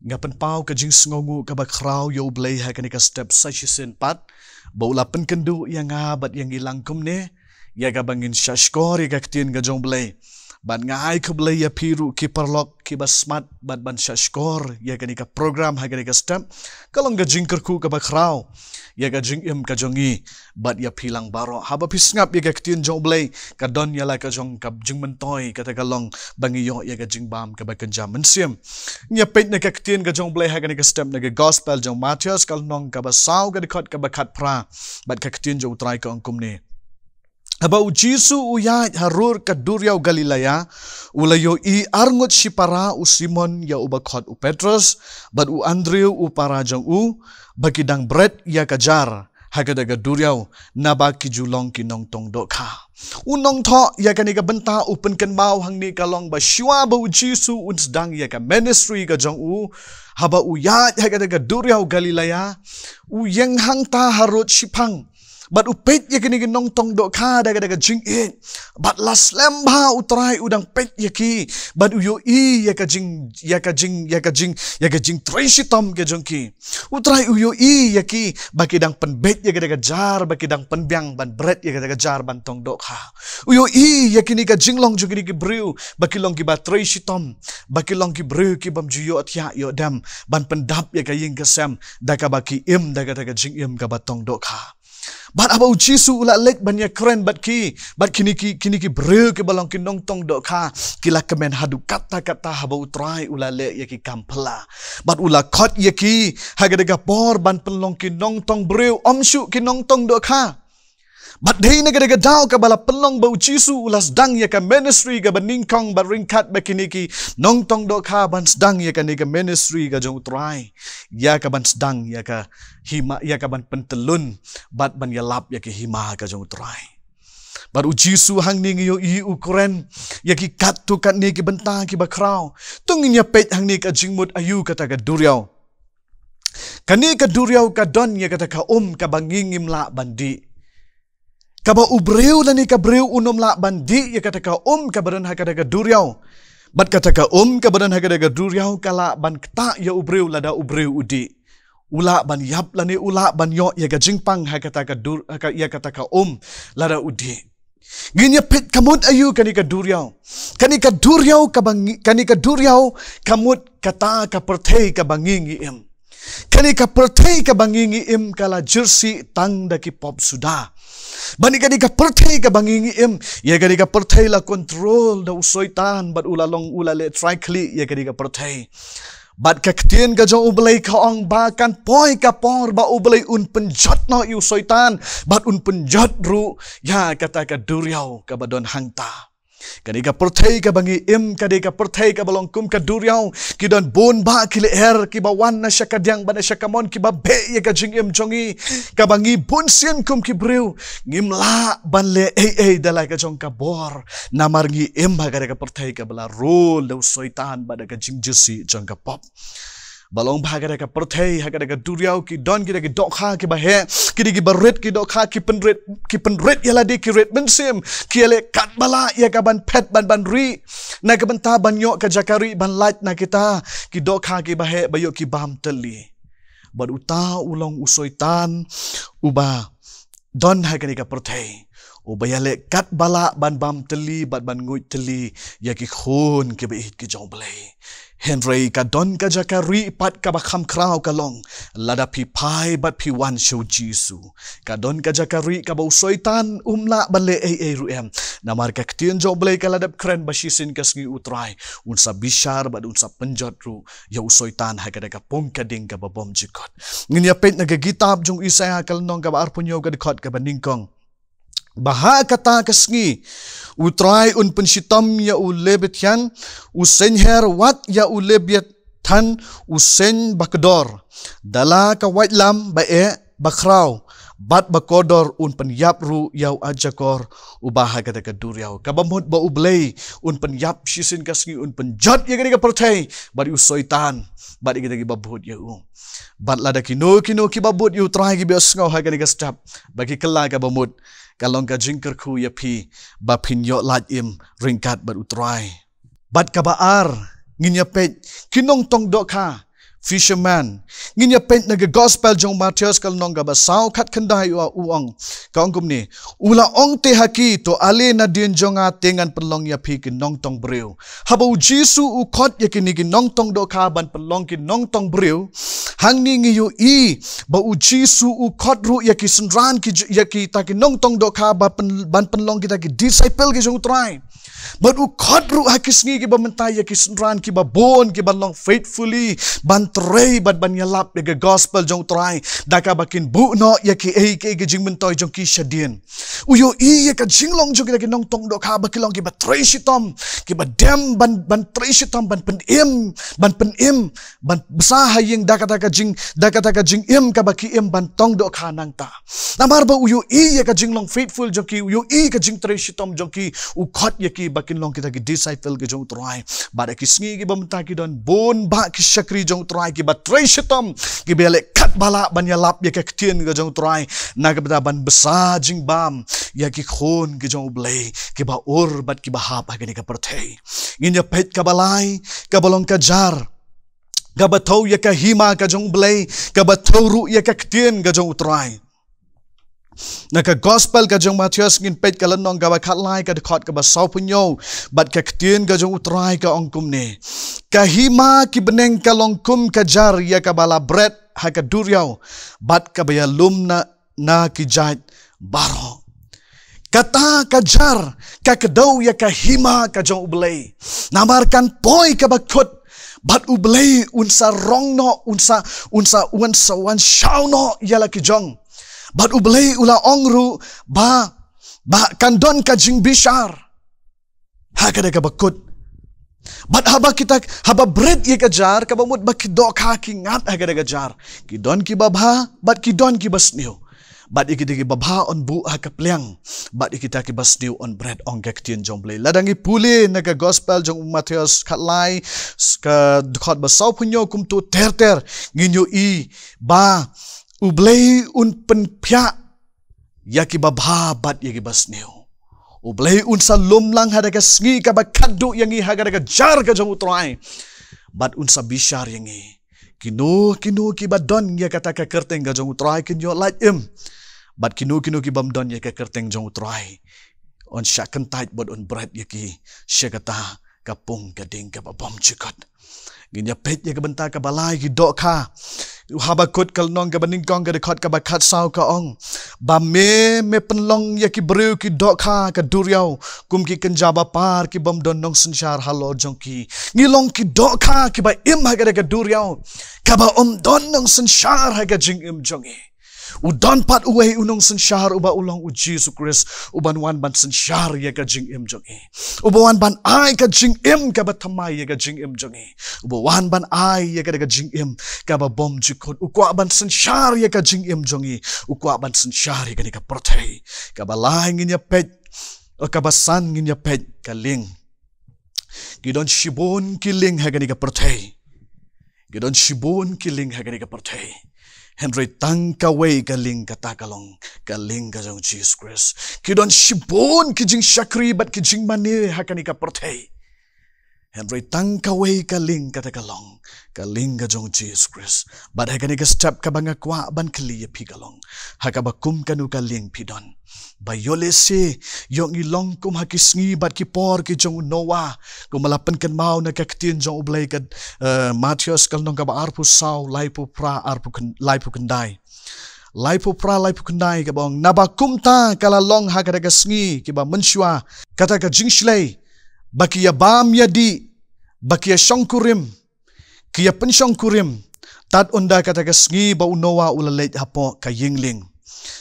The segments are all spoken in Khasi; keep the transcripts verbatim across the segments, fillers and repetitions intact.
Nga pynpaw ka jingsngewnguh kaba khraw ïa U Blei ha kane ka step sa shisien pat, ba u la pynkynduh ïa nga bad ïa ngi lang kumne, ïa kaba ngin shahshkor ïa ka ktien ka jong U Blei. Bad nga ai khublei ïa phi ruh ki paralok kiba smat bad ban shahshkor ïa kane ka program ha kane ka step. Ka long ka jingkyrkhu kaba khraw ïa ka jingim ka jong ngi bad ïa phi lang baroh. Haba phi sngap ïa ka ktien jong U Blei, ka don ïa la ka jong ka jingmyntoi, kata ka long ba ngi ïoh ïa ka jingbam kaba kynja mynsiem. Ngi ïa peit na ka ktien ka jong U Blei ha kane ka step na ka gospel jong Mathaios, ka lynnong kaba saw, ka dkhot kaba khatphra, bad ka ktien jong U Trai ka ong kumne: Haba U Jisu u ïaid harud ka duriaw Galilea, u la ïohi arngut shipara, u Simon ïa uba khot u Petros, bad u Andrew u para jong u, ba ki dang bret ïa ka jar ha kata ka duriaw, naba ki ju long ki nongtong dohkha. U nongthoh ïa kane ka bynta u pynkynmaw hangne ka long ba shuwa ba U Jisu un sdang ïa ka ministry ka jong u, haba u ïaid ha kata ka duriaw Galilea, u ïeng hangta harud shiphang, bad u peit ïa kine ki nongtong dohkha da ka, da ka jingïeit. Bad la slem bha U Trai u dang peit ïa ki, bad u ïohi ïa ka jing, ïa ka jing, ïa ka jing, ïa ka jingtrei shitom ka jong ki. U Trai u ïohi ïa ki ba ki dang pynbeit ïa kata ka jar, ba ki dang pynbiang ban bret ïa kata ka jar ban tong dohkha. U ïohi ïa kine ka jinglong jong kine ki briew ba ki long kiba trei shitom, ba ki long ki briew ki bym ju ïohthiah ïoh dem ban pyndap ïa ka ïing ka sem da kaba ki im da kata ka jingim kaba tong dohkha. Bad haba U Jisu u la leit ban ïakren bad ki, bad kine ki, kine ki briew kiba long ki nongtong dohkha ki la kmen haduh katta katta haba U Trai u la leh ïa ki kam phylla. Bad u la khot ïa ki ha kata ka por ban pynlong ki nongtong briew, ym shuh ki nongtong dohkha. Bad dei na kata ka daw kaba la pynlong ba U Jisu u la sdang ïa ka ministry kaba nyngkong, bad ryngkat bad kine ki nongtong dohkha ban sdang ïa kane ka ministry ka jong U Trai, ïa ka ban sdang ïa ka hima, ïa ka ban pyntyllun bad ban ïalap ïa ka hima ka jong U Trai. Bad U Jisu hangne ngi ïohi u kren ïa ki katto katne ki bynta kiba khraw. To ngin ïa peit hangne ka jingmut aïu kata ka duriaw. Kane ka duriaw ka don ïa kata ka um kaba ngi ngim lah ban dih. Kaba u briew lane ka briew un ym lah ban dih ïa kata ka um kaba don ha kata ka duriaw. Bad kata ka um kaba don ha kata ka duriaw ka lah ban ktah ïa u briew lada u briew u dih. U lah ban ïap lane u lah ban ïoh ïa ka jingpang ha kata ka dur, ha ka, ïa kata ka um lada u dih. Ngin ïa peit ka mut aïu kane ka duriaw. Kane ka duriaw kaba ngi, kane ka duriaw ka mut kata ka pyrthei kaba ngi ngi im. Kane ka pyrthei kaba ngi ngi im ka la jyrsieh tang da ki pop suda. Bad ïa kane ka pyrthei kaba ngi ngi im, ïa kane ka pyrthei la control da u Soitan, bad u la long, u la leh trai khlieh ïa kane ka pyrthei. Bad ka ktien ka jong U Blei ka ong ba kan poi ka por ba U Blei un pynjot noh ïa u Soitan, bad un pynjot ruh ïa kata ka duriaw kaba don hangta. Kane ka pyrthei kaba ngi im ka dei ka pyrthei kaba long kum ka duriaw, ki don bun bah ki lyer kiba wan na sha kadiang bad na sha kamon kiba beh ïa ka jingim jong ngi, kaba ngi bun sien kum ki briew ngim lah ban leh ei ei da la ka jong ka bor, namar ngi im ha kata ka pyrthei kaba la rule da u Soitan bad da ka jingjyrsieh jong ka pop. Ba long ba ha kata ka pyrthei, ha kata ka duriaw ki don kita ki dohkha kiba heh, kita kiba rit, ki dohkha ki pynrit, ki pynrit ïa lade, ki rit mynsiem, ki ïaleh katba lah ïa ka ban phet bad ban rieh, na ka bynta ban ïoh ka jaka rieh ban lait na kita ki dohkha kiba heh ba ïoh ki bam tylli. Bad uta u long u Soitan uba don ha kane ka pyrthei, uba ïaleh katba lah ban bam tylli bad ban nguid tylli ïa ki khun kiba ïeit ki jong U Blei. Hynrei ka don ka jaka rieh pat kaba kham khraw, ka long lada phi phai bad phi wan sha u Jisu. Ka don ka jaka rieh kaba u Soitan um lah ban leh ei ei ruh em. Namar ka ktien jong U Blei ka la dep kren ba shisien ka sngi U Trai un sa bishar bad un sa pynjot ruh ïa u Soitan ha kata ka pung ka ding kaba bymjukut. Ngin ïa peit na ka kitab jong u Isaïah ka lynnong kaba arphew hynñiew ka dkhot kaba nyngkong. Ba ha kata ka sngi U Trai un pynshitom ïa u Lebithian u seiñ her, wat ïa u Lebithan u seiñ ba kdor, da la ka waitlam ba eh ba khraw bad ba kordor, un pynïap ruh ïa u Ajakor uba ha kata ka duriaw. Kaba mut ba U Blei un pynïap shisien ka sngi, un pynjot ïa kane ka pyrthei bad ïa u Soitan bad ïa kita kiba bud ïa u. Bad lada kino kino kiba bud ïa U Trai kiba ïohsngew ha kane ka step, ba ki kylla, kaba mut ka long ka jingkyrkhu ïa phi ba phin ïoh lait im ryngkat bad U Trai. Bad kaba ar, ngin ïa peit ki nongtong dohkha, fisherman. Ngin ïa peit na ka gospel jong u Mathaios ka lynnong kaba saw khatkhyndai, u ong, ka ong kumne: U la ong te ha ki, to ale nadien jong nga te ngan pynlong ïa phi ki nongtong briew. Haba u Jisu u khot ïa kine ki nongtong dohkha ban pynlong ki nongtong briew, hangne ngi ïohi ba u Jisu u khot ruh ïa ki synran ki j-, ïa kita ki nongtong dohkha ba pyn-, ban pynlong kita ki disciple ki jong u Trai. Bad u khot ruh ha ki sngi kiba mynta ïa ki synran kiba bun kiban long faithfully ban trei bad ban ïalap ïa ka gospel jong u Trai, da kaba kin buh noh ïa kiei kiei ki jingmyntoi jong ki shadien. U ïohi ïa ka jinglong jong kita ki nongtong dohkha ba ki long kiba trei shitom, kiba dem ban, ban trei shitom, ban pynim, ban pynim, ban bsa ha ïing da kata ka jing, da kata ka jingim kaba ki im ban tong dohkha nangta. Namar ba u ïohi ïa ka jinglong faithful jong ki, u ïohi ka jingtrei shitom jong ki, u khot ïa ki ba kin long kita ki disciple ki jong u Trai. Bad ha ki sngi kiba mynta ki don bun bah ki shakri jong u Trai kiba trei shitom, kiba ïaleh katba lah ban ïalap ïa ka ktien ka jong u Trai, na ka bynta ban bsa jingbam ïa ki khun ki jong u Blei kiba ur bad kiba hap ha kane ka pyrthei. Ngin ïa peit kaba lai, kaba long ka jar kaba thew ïa ka hima ka jong u Blei, kaba thew ruh ïa ka ktien ka jong u Trai. Na ka gospel ka jong u Mathaios ngin peit ka lynnong kaba khatlai, ka dkhot kaba sawphew hynñiew, bad ka ktien ka jong u Trai ka ong kumne: Ka hima ki bneng ka long kum ka jar ïa kaba la bret ha ka duriaw, bad kaba ïalum na, na ki jait baroh. Kata ka jar ka kdew ïa ka hima ka jong u Blei. Namar kan poi kaba kut, bad u Blei un sa rong noh, un sa, un sa, un sa wan shaw noh ïa la ki jong. Bad u Blei u la ong ruh ba, ba kan don ka jingbishar ha kata kaba kut. Bad haba kita, haba bret ïa ka jar, kaba mut ba ki dohkha ki ngat ha kata ka jar, ki don kiba bha bad ki don kiba sniew. Bad ïa kita kiba bha yn buh ha ka pliang, bad ïa kita kiba sniew yn bret, ong ka ktien jong u Blei. Lada ngi pule na ka gospel jong u Mathaios khatlai, s-, ka dkhot ba sawphew hynñiew kumto ter ter, ngin ïohi ba u Blei un pynphiah ïa kiba bha bad ïa kiba sniew. U Blei un sa lum lang ha kata ka sngi kaba khatduh ïa ngi ha kata ka jar ka jong u Trai, bad un sa bishar ïa ngi. Kino kino kiba don ïa kata ka kyrteng ka jong u Trai kin ïoh lait im, bad kino kino ki bym don ïa ka kyrteng jong u Trai, yn shah kyntait bad yn bret ïa ki sha kata ka pung ka ding kaba bymjukut. Ngin ïa peit ïa ka bynta kaba lai, ki dohkha. U Habakuk ka lynnong kaba nyngkong, ka dkhot kaba khatsaw ka ong ba me, me pynlong ïa ki briew ki dohkha ka duriaw, kum ki kynja bapar ki bym don nongsynshar halor jong ki. Ngi long ki dohkha kiba im ha kata ka duriaw kaba ym don nongsynshar ha ka jingim jong ngi. U don pat uwei u nongsynshar uba u long u Jisu Khrist, uban wan ban synshar ïa ka jingim jong ngi. Uba wan ban ai ka jingim kaba thymmai ïa ka jingim jong ngi. Uba wan ban ai ïa kata ka jingim kaba bymjukut. U kwah ban synshar ïa ka jingim jong ngi. U kwah ban synshar ïa kane ka pyrthei. Kaba lai ngin ïa peit, o, kaba san ngin ïa peit ka lieng. Ki don shibun ki lieng ha kane ka pyrthei. Ki don shibun ki lieng ha kane ka pyrthei. Hynrei tang kawei ka lieng, kata ka long ka lieng ka jong u Jisu Khrist. Ki don shibun ki jingshakri bad ki jingmane ha kane ka pyrthei. Hynrei tang kawei ka lieng, kata ka long ka lieng ka jong u Jisu Khrist. Bad ha kane ka step kaba nga kwah ban kylli ïa phi ka long, ha kaba kum kano ka lieng phi don? Ba ïoh lehse ïoh ngi long kum ha ki sngi bad ki por ki jong u Noah, kumba la pynkynmaw na ka ktien jong u Blei ka, eh, Mathaios ka lynnong kaba arphew saw, laiphew phra, arphew khyn-, laiphew khyndai. Laiphew phra, laiphew khyndai kaba ong: Naba kumta ka la long ha kata ka sngi kiba mynshuwa, kata ka jingshlei, ba ki ïa bam ïa dih, ba ki ïa shongkurim, ki ïa pynshongkurim, tad ynda kata ka sngi ba u Noah u la leit hapoh ka ïing lieng.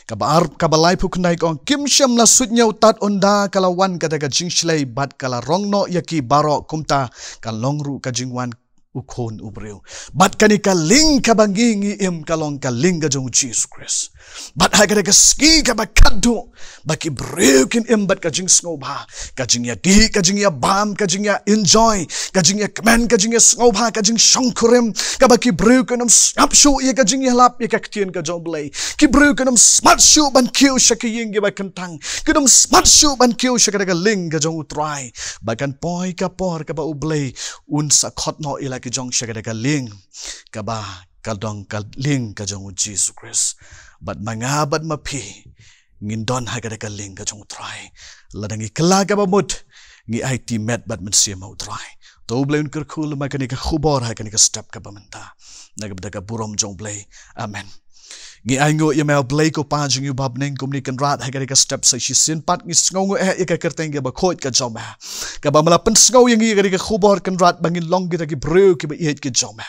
Kaba ar, kaba laiphew khyndai ka ong: Kim shym la suidñiew tad ynda ka la wan kata ka jingshlei bad ka la rong noh ïa ki baroh, kumta kan long ruh ka jingwan u Khun u briew. Bad kane ka lieng kaba ngi, ngi im ka long ka lieng ka jong u Jisu Khrist. Bad ha kata ka sngi kaba khatduh, ba ki briew kin im bad ka jingsngewbha, ka jingïadih, ka jingïabam, ka jingïa enjoy, ka jingïakmen, ka jingïasngewbha, ka jingshongkurim, kaba ki briew kin ym sngap shuh ïa ka jingïalap ïa ka ktien ka jong u Blei. Ki briew kin ym smat shuh ban kiew sha ki ïing kiba kyntang. Kin ym smat shuh ban kiew sha kata ka lieng ka jong u Trai. Ba kan poi ka por kaba u Blei un sa khot noh ïa la ki jong sha kata ka lieng kaba ka dong ka lieng ka jong u Jisu Khrist. Bad ma nga bad ma phi ngin don ha kata ka lieng ka jong u Trai. Lada ngi kylla kaba mut, ngi aiti met bad mynsiem ha u Trai. To u Blei un kyrkhu lem ha kane ka khubor ha kane ka step kaba mynta. Na ka bynta ka burom jong u Blei. Amen. Ngi ainguh ïa me u Blei ko Pa jong ngi uba ha bneng, kumne Kynrad ha kane ka step sa shisien pat ngi sngewnguh eh ïa ka kyrteng kaba khuid ka jong me, kaba me la pynsngew ïa ngi ïa kane ka khubor Kynrad ba ngin long kita ki briew kiba ïeit ki jong me.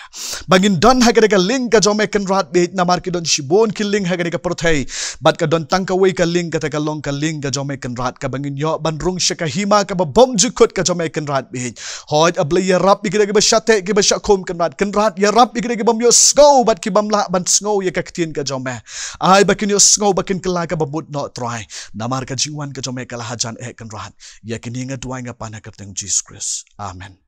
Ba ngin don ha kane ka lieng ka jong me Kynrad, bad namar ki don shibun ki lieng ha kane ka pyrthei, bad ka don tang kawei ka lieng, kata ka long ka lieng ka jong me Kynrad, kaba ngin ïoh ban rung sha ka hima kaba bymjukut ka jong me Kynrad bad. Hooid A Blei, ïarap ïa kita kiba shah teh kiba shah khum Kynrad. Kynrad, ïarap ïa kita ki bym ïohsngew bad ki bym lah ban sngew ïa ka ktien ka jong me. Ai ba kin ïohsngew, ba kin kylla kaba mut noh Trai. Namar ka jingwan ka jong me ka la hajan eh Kynrad. Ïa kine nga duwai nga pan ha ka kyrteng Jisu Khrist. Amen.